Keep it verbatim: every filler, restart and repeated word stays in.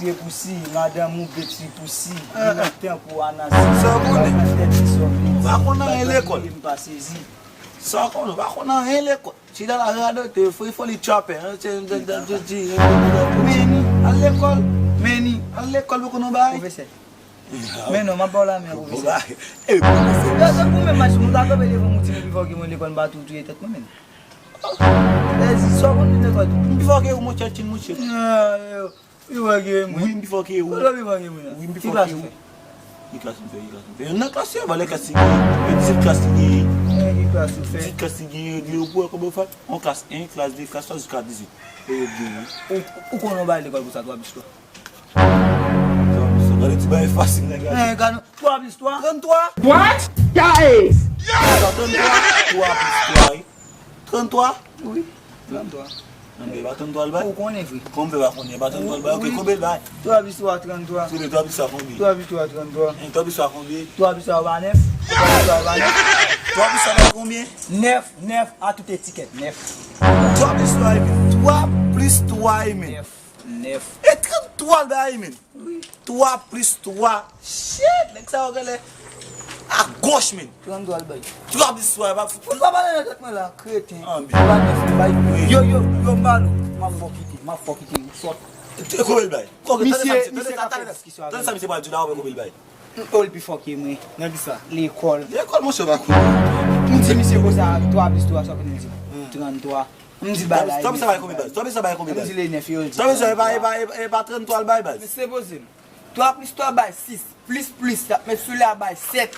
Vye pousi, madanm ou beti pousi, li nan tank ou anasi. Sa w konnen? Ou pa konn anyen lekòl. M pa sezi. Sa w konnen? Ou pa konn anyen lekòl. Chita la radote, free folly chopper. Meni, al lekòl. Meni, al lekòl pou konnen bagay. Pwofesè. Men non, m ap ba w la men, pwofesè. Yo, tankou menm mach, mwen ta kanpe devan mouti, mwen pi fò ke mwen lekòl, m pa tou touye tèt mwen menm. Ezi, sa w konn vin lekòl tou? M pi fò ke ou, monchè, chin mouche. Yo, pi fò ke mwen. Wi, m pi fò ke ou. Ou pi fò ke mwen. Wi, m pi fò ke ou. Ki klas ou fè? Ki klas ou fè? Ki klas ou fè? Yo nan klas yo, valè klas li genyen. Yo dizèt klas li genyen. Ki klas ou fè? Dizèt klas li genyen, regle yo pou wè kòman yo fè. On klas en, klas de, klas twa jiska dizèt. E yo genyen. Ou, ou konn yon bagay lekòl pou sa, twa plis twa. Gade ti bagay fasil, nèg la. Eh, gade, twa plis twa. Tranntwa. What? Guys! Tranntwa. Twa plis twa, wi. Tranntwa? Wi, tranntwa. Anben, e pa tranntwa l bay? Ou konnen vre. Kòman m fè pa konnen? E pa tranntwa l bay? Ok, konbyen l bay? Twa plis twa, tranntwa. Twa plis twa konbyen? Twa plis twa, tranntwa. Twa plis twa konbyen? Twa plis twa pa nèf. Twa plis twa pa nèf. Twa plis twa bay konbyen? Nèf, nèf, a tout etikèt, nèf. Twa plis twa, epi twa plis twa, e men. Nèf. Nèf. E tranntwa l bay, men. Wi. Twa plis twa. Shit, nèg sa yo genlè a goch, men. Tranntwa l bay. Twa plis twa, e pa fout. Ou pa pale nan tèt mwen la, kreten. Anben. Ou pa nèf, bay. Wi. Yo, yo, yo, m pale w. M ap fè w kite, m ap fè w kite, ou sòt. Te konbyen l bay? Misye, misye ka fè diskisyon avè m. Tande sa misye pral di la, ou wè konbyen l bay. Oh, li pi fò ke mwen. Nan ki sa? Lekòl. Lekòl, monchè, ou pa konnen. M di misye konsa, twa plis twa, sa pou nou di? Tranntwa. M di bagay. Twa plis twa bay konbyen baz? Twa plis twa bay konbyen baz? M di le nèf, yo di. Twa plis twa, e pa, e pa, e pa tranntwa l bay baz? Men se poze m. Twa plis twa bay sis. Plis plis, y ap met sou la bay sèt.